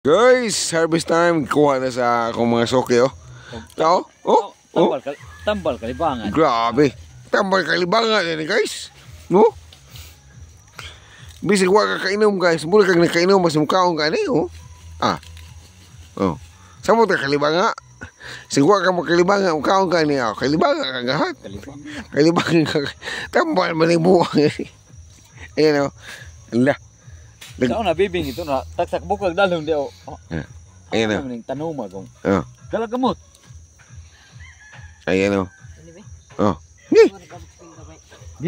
Guys, harvest time. Kuha na sa akong mga suki, oh. Tao? Oh, oh. Tambal kalibangan. Grabe. Tambal kalibangan yan, guys. No? Bisig wa ka kainom, guys. Mura kang nakainom, mas mukhaon ka ni, oh. Ah. Oh. Sa mo ta kalibanga? Sig wa ka makalibanga, mukhaon ka ni, oh. Kalibanga ka gahat. Kalibanga ka. Tambal man yung buwang. Ayan, oh. Ala. Sao na bibing ito na taksak bukag dalhon di oh. Ayan oh. Tanuma kong. Oh. Galagamot. Ayan oh. Oh. Ni.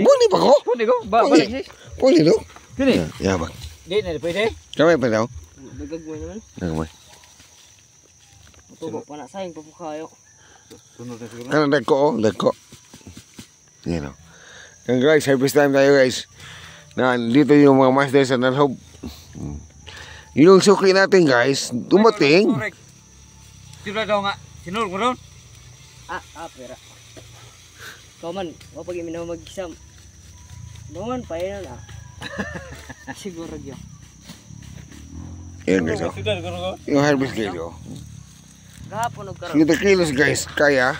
Buni pa ko? Buni ko. Balik sis. Buni do. Kini. Ya bang. Di na pwede. Kamay pa daw. Nagagmay naman. Nagagmay. Tubo pa na sayang papukayo. Sunod na siguro. Kanang dagko oh, dagko. Ayan oh. Yan guys, harvest time tayo guys. Nandito yung mga master sa Nalhob. Yung suki natin guys, dumating. Sino daw nga? Sinur ko doon? Ah, pera. Ikaw man, wapag iminaw mag-isam. Naman, pahinan ah. Siguro yun. Ayan guys oh. Yung harvest guys oh. Gahapon og karon. 50 kilos guys, kaya.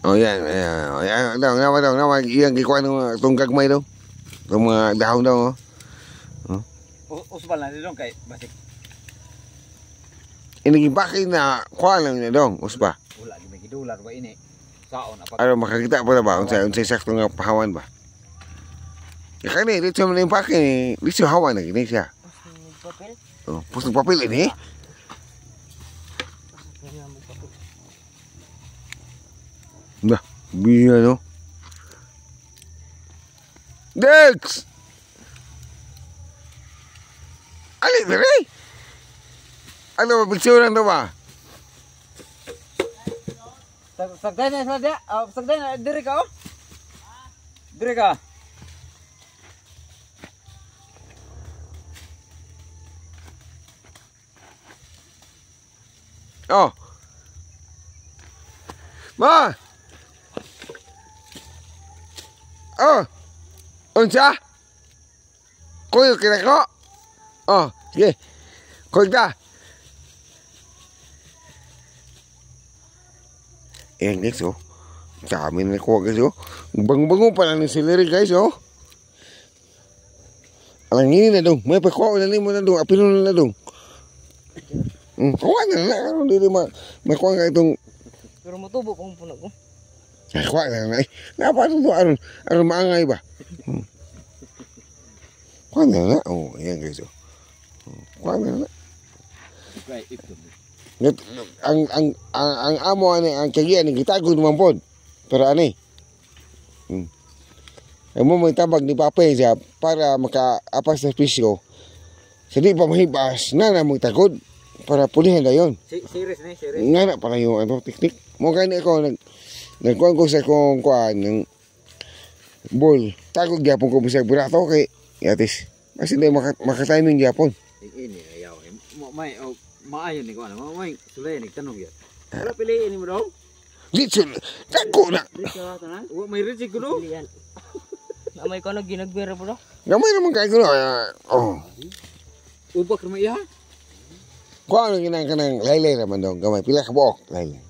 Oh yan, ayan. Ayan, daw, naman daw, naman. Iyang gikuha ng itong gagmay daw. Itong mga dahon daw oh. Usbal na dito kay basik. Inigibaki na kuha lang niya dong, usba. Wala di may gidular ba ini. Saon apa. Ano makakita pa na ba unsay sakto nga pahawan ba? Kani dito man yung pake ni, dito hawan na gini siya. Papel. Oh, pustong papel ini. Nah, biya no. Dex! Ali dire. Ano ba picture to ba? Sagday na sila dia. Sagday na dire ka oh. Dire ka. Oh. Ma. Oh. Unsa? Kuyo kina ko. Oh, sige. Kuyo ta. Ayan guys oh. Dami na nakuha guys oh. Bango-bango pa lang ng celery guys oh. Alangin na dong. May pakuha na mo na dong. Apilo na dong. Kuha na na. Ano dili makuha ka itong. Pero matubo kung puno ko. Ay, kuha na na. Napa ito aron aron maangay ba? Kuha na na. Oh, ayan guys oh. Kuha na na. Ang amo ani ang kagian ni gitagod man pod. Pero ani. Ang mo may tabag ni Pape siya para makaapas sa pisyo. Sa di pa mahibas na na magtagod para pulihan dayon. Series ni, series. Nga na pala yung ano teknik. Mo gani ako nagkuan ko sa kong kuan ng ball. Tagod gyapon ko bisag burato kay yatis. Mas hindi maka-timing gyapon. Ini ayaw. May maayo ni ko ano, may sulay ni tanong gyud. Wala piliin nimo daw. Dito, dako na. Wa may reject ko do. Namay ko na ginagbira po do. Gamay naman kay ko. Oh. Ubak ra iya. Kuan ang ginang kanang laylay raman dong gamay pila ka buok laylay.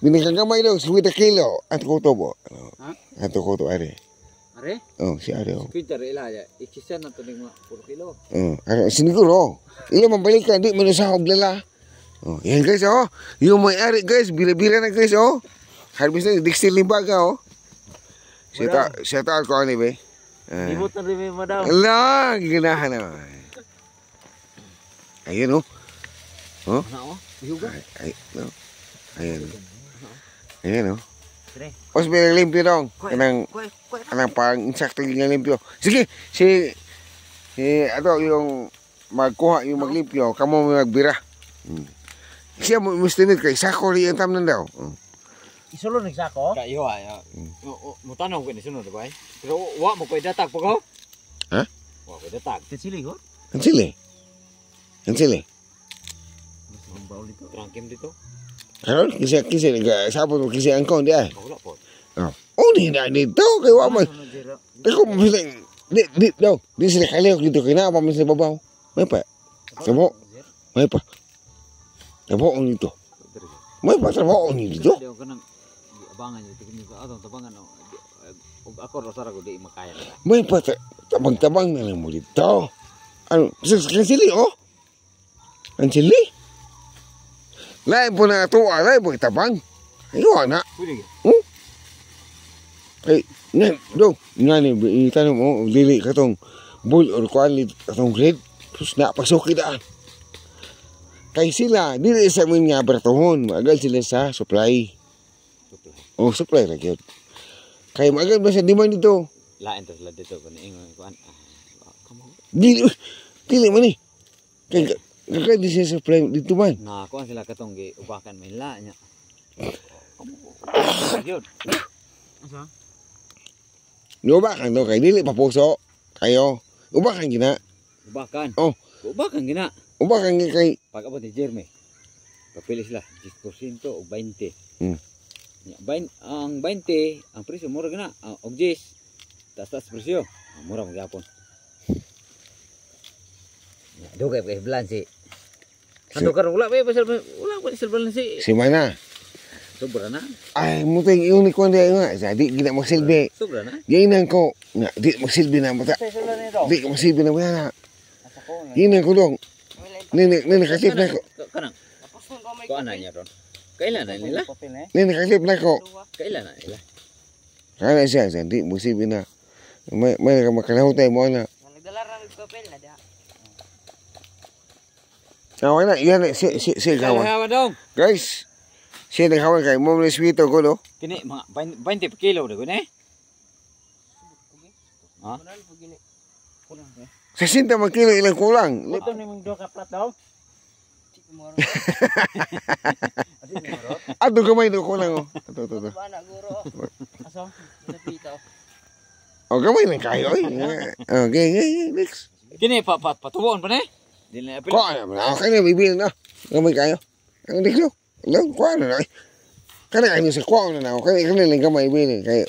Bini kang gamay dong 50 kilo at ko tubo. Ha? Ato ko to are. Are? Oh, si are oh. Pinta ra ila ya. Ikisa na to ning mga 4 kilo. Oh, are siniguro. Iya mabalikan di man sa lala. Oh, yan guys oh. Yung may-ari guys, bira-bira na guys oh. Harvest na Dixie Limbaga oh. Siya ta ko ani be. Ibot na rin madam. Ala, ginahan na. Ayun oh. Oh. Ano oh? Yuga. Ay, no. Ayun. Ayan oh. Os may limpyo dong. Kanang kanang pang insakto nga limpyo. Sige, si ato yung magkuha yung maglimpyo, kamo may magbira. Siya mo estimate kay sako ri ang tamnan daw. Isulo ni sako? Kayo ay. Mo tanong ko ni sunod ba? Pero wa mo koy datag po ko. Ha? Wa koy datag. Sili ko? Ang sili. Ang sili. Trangkim dito. Karon kisi kisi sabot mo kisi ang kon di ay. Wala po. Oh. Uni na dito kay wa man. Dako Di di daw, di sila kalihok dito kay naa pa man sa babaw. May pa. Trabaho. May pa. Trabaho dito. May pa trabaho dito. Di ko nang abangan dito kini atong tabangan og ako ra sara ko di makaya na. May pa tabang-tabang na lang mo dito. Ano, sa sili oh. Ang sili. Lain po na ato, lain po itabang. Ayun na. Pwede. Ay, nga, dong, nga ni, itanong mo, dili katong bull or kuan katong grade, tapos napasok kita. Kay sila, dili sa amin nga baratuhon, maagal sila sa supply. Oh, supply ra gyud. Kay maagal ba sa demand dito? Lain to sila dito kun ingon kuan. Dili, dili man ni. Kay kay di siya supply dito man. Na kuan sila katong gi ubakan may la nya. Gyud. Asa? Ubakan to kay dili pa puso. Kayo, ubakan gina. Ubakan. Oh. Ubakan gina. Ubakan gina kay pag abot ni Jeremy. Papili sila 10% o 20. Nya, ang 20, ang presyo mura gina, og 10. Taas-taas presyo. Mura magyapon. Nya, dugay pa kay balance. Ano karon wala pa wala pa sa balance. Si mana? Sobra na. Ay, muting iyon ni kuan di nga. Sa di gina magsilbi. Sobra na. Giinan ko nga di magsilbi na mata. Di ka magsilbi na wala. Giinan ko dong. Nini nini kasip na ko. Kanang. Kuan na niya ron. Kailan na nila? Nini kasip na ko. Kailan na nila? Kana siya sa di magsilbi na. May may ka makalahutay mo na. Nagdala ra mig papel na diha. Ah, wala yan si si si gawa. Guys, siya naghawan kay mo ni sweeto ko no. Kini mga 20 kilo na gune. Ha? 60 man kilo ilang kulang. Ito ni mong duha ka plat daw. Ato gamay do kulang oh. Ato ato ato. Aso? Oh, gamay lang kayo oy. Okay, okay, next. Kini pa patubuon pa ni. Dili na apil. Kuan na, okay na bibil na. Gamay kayo. Ang diklo. Lang kuan na. Kana kayo sa kuan na okay, kana lang gamay bibil kayo.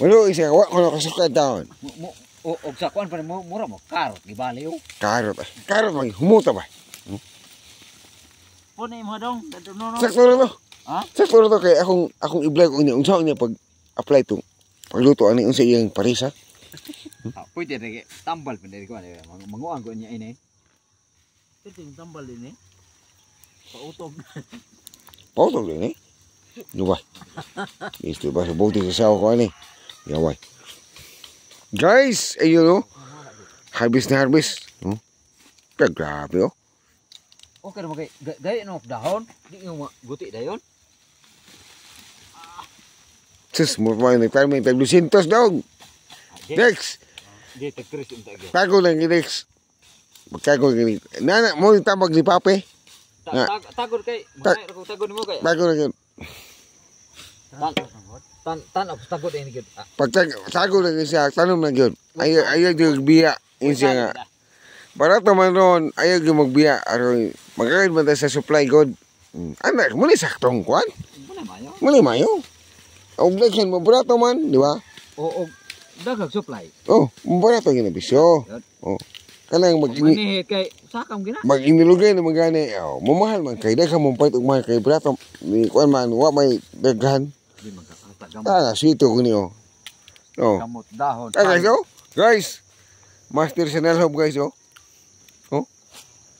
Walo isa wa ko kasukad taon. Og sa kuan pa mura mo karot gibali oh. Karot. Karot man humuta ba. Puni mo dong, no no. Sakto na to. Ha? Sakto na to kay akong i-vlog unya unsa niya pag apply to. Pagluto ani unsa iyang parisa. Pwede ra tambal pa diri ko manguan ko niya ini. Pwede tambal din eh. Pautog. Pautog din eh. Duba. Isto ba sa buti sa sawa ko ani. Yaway. Guys, ayun oh. Harvest na harvest. Oh. Grabe oh. Okay ra kay gay no dahon, di yung guti dayon. Sus, mo pa ni Carmen tag 200 dog. Dex. Di tag 3 unta gyud. Tago lang Dex. Magtago gini. Nana mo yung tabag ni Pape. Tagod kay, ko tagod nimo kay. Tago lang yun. Tan tan ako tagod ini gyud. Pag tago lang siya, tanom lang gyud. Ayaw ayaw gyud biya yun siya nga. Barato man ron, ayaw gyud magbiya aron magkakait man ta sa supply god. Anak, muli saktong kuan. Muli mayo. Muli mayo. Og daghan mo barato man, di ba? Oo, daghang supply. Oh, barato gyud bisyo. Oh. Kanang mag kay sakam gina. Mag-inilugay na magani, oh, mamahal man kay daghan mong pait og mahal kay barato ni kuan man wa may daghan. Di man ka gamot. Ah, sito ko niyo. Oh. Gamot dahon. Ah, guys, oh. Guys. Master sa Nelhob, guys, oh. Oh.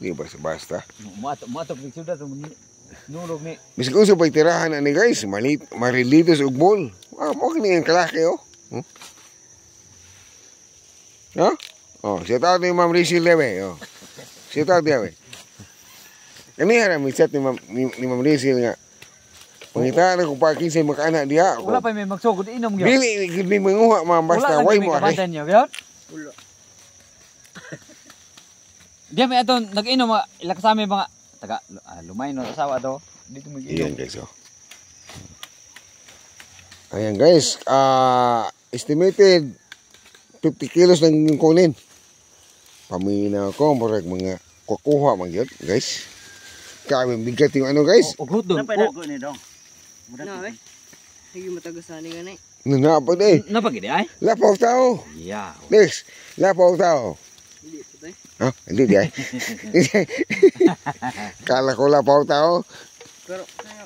Di basta basta. Muato pag syudad nulog ni. Bisag unsa pa'y tirahan ani guys, malit marilitos og bol. Ah, mo kini ang kalaki oh. Ha? Oh, shout out ni Ma'am Rizil Debe, oh. Shout out Debe. Kaniya ra mi chat ni Ma'am Rizil nga. Pangita na kung parking sa makaana diha. Wala pa may magsugod inom gyud. Dili gid mi manguha ma'am basta way mo ari. Wala. Diya may aton nag-inom ila kasama mga taga lumay no asawa to. Dito mo inom. Ayan guys oh. Ayan guys, estimated 50 kilos lang yung kunin. Pamina ko murag mga kukuha man gyud guys. Kami bigat yung ano guys. Og hotdog. Na eh. Sige matagasan ni gani. Napag eh. Napag ay? Lapaw tao. Yeah. Next, lapaw tao. Hindi pa tayo. Ah, hindi di ay. Kala ko lapaw tao. Pero kaya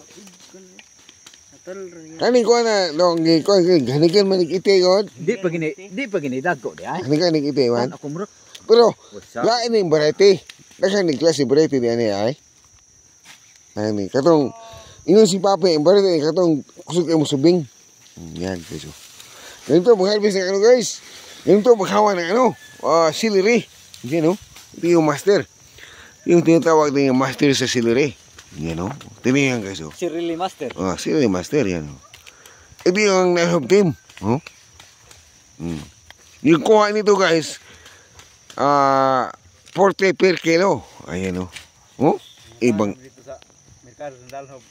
atol rin. Kani ko na dong gi ko ganikan man ite god. Di pa gini dagko di ay. Ganikan ni ite man. Ako murag. Pero What's up? lain ning variety. Daghan ni klase variety ni ani ay. Ani katong ingon si Pape, ang variety ni katong kusog kay mo subing. Yan guys. Oh. Ganito mag-harvest ng ano guys. Ganito maghawa ng ano, celery. Yan oh. Ito yung master. Yung tinatawag din yung master sa celery. Yan oh. Tingnan guys oh. Si Really Master. Oh, sino yung master yan? Oh. Ito yung nahub team. Oh. Yung kuha nito guys, 40 per kilo. Ayan oh. Oh, ibang dito sa merkado sa Dalhob.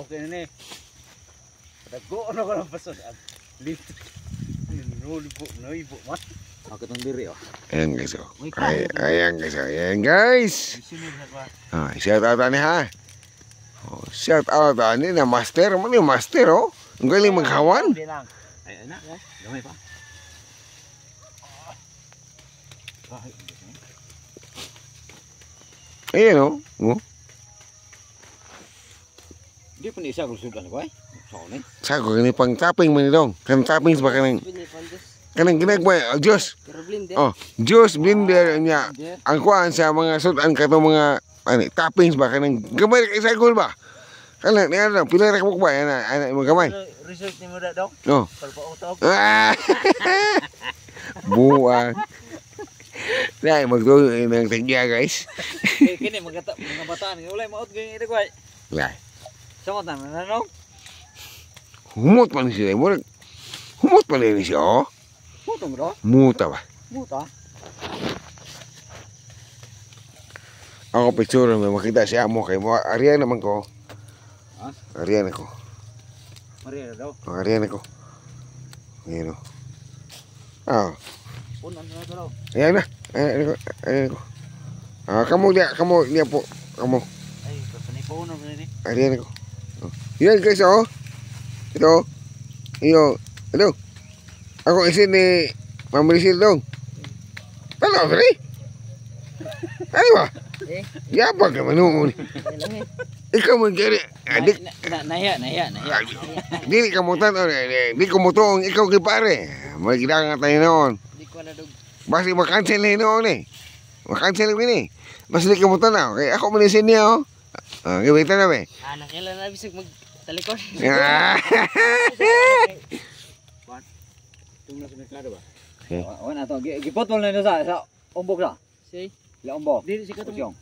Okay na ni. Dagko na ko ng pasos. Lift. Nulibo, noibo man. Ako tong diri oh. Ayan guys oh. Ay, ayan guys oh. Ayan guys. Ah, shout out ani ha. Oh, shout out ani na master. Ano yung master oh? Ang galing maghawan. Ay na. Gamay pa. Ayan oh. Oh. Di pa ni isa kung sudan ko ay. Sa ni. Sako gani pang topping man dong. Kanang toppings ba kanang kanang ginagmay, oh, Diyos. Pero blender. Oh, juice blender niya. Ang kuan sa mga sudan kato mga ano, toppings ba kanang gamay kay sagol ba? Kanang niya na pila ra ka ba ana ana mo gamay. Result ni mo da dong. Oh. Palpautog. Ah! Buang. Dai magtuo ng tagya guys. Kini mga mga bataan walay maot gani ito ko ay. Lai. Samot na nanong. Humot man siya. Murag humot man ni siya. Oh. Putong bro. Muta ba? Muta. Ako picture may makita siya mo kay mo ariyan naman ko. Ha? Ariyan ako. Maria daw. Oh, ariyan ako. Ayan o. Ah, Unan na daw. ayan na. Ayan ako. Ayan ako. Ah, kamo niya, kamo niya po. Kamo. Ay, kapani po uno ni. Ariyan ako. Oh. Yan guys, oh. Ito. Iyo. Ano? Ako isin ni Ma'am Rizal dong. Tanaw, dali. Ano ba? Eh. Yabag naman noon. Ikaw man gari. Adik. Nahiya, nahiya, nahiya. Dili ka mo tan-on. Di ko mo tuong ikaw kay pare. May gidangan tayo noon. Di ko na dog. Basta makancel na noon eh. Makancel ko ni. Basta di ka mo tanaw. Kaya ako man isin niya oh. Ah, gawin na eh. Ah, nakailan na bisag mag talikod. Ah. Tumla sa merkado ba? Okay. Wala na to. Gipotol na sa umbok sa. Si. La umbok. Dili si katong. Kusyong.